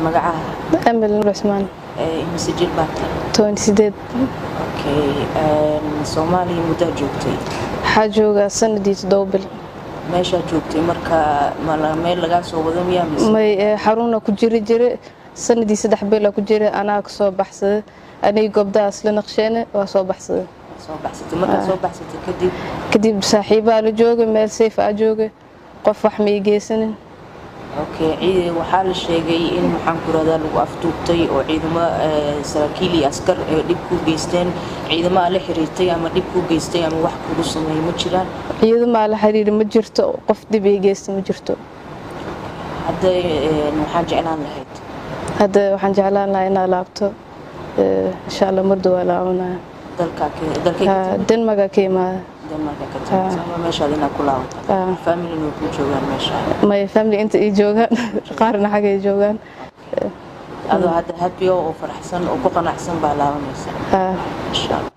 Magacaha? Amal Nur Cusmaan. Imise jir baa tahay? 18. Okay, Soomaaliya muddaa joogtay? Waxaa joogaa sanadii 7 bil. Meeshaa joogtay marka meel lagaa soo wado miyaa mise? May, xaruna ku jiri jire. Sanadii 3 bila ku jira, anaa kasoo baxsaday. Aniga gobdahaas la naqsheene waa soo baxsaday. Soo baxsatay. Markaad soo baxsatay kadib? Kadib saaxiibaa la joogay, meel safe aa joogay, qof wax ma ii geysanin. Okay, ciid waxaa la sheegay in, maxaan ku rahdaa, lagu afduubtay oo ciidamo, saraakiil iyo askar ee dhib ku geysteen. Ciidamo aa la xiriirtay ama dhib ku geystay ama wax kugu sameeyey ma jiraan? Ciidamaa la xiriiri ma jirto, qof dhib ii geysta ma jirto. Hadda waxaan jeclaan lahayd? Hadda waxaan jeclaan lahaa inaa laabto, insha Allah mardu waa laabanaya. Dalka dalkay ka timid? Denmarka ka imaada. Denmarka ka timid ama meeshaad inaad ku laabato? Family way ku joogaan meesha? May, family inta ii joogaan, qaarna xaggay joogaan. Adoo hadda happy oo faraxsan oo ku qanacsan baa laabanaysa? Ah. Insha Allah.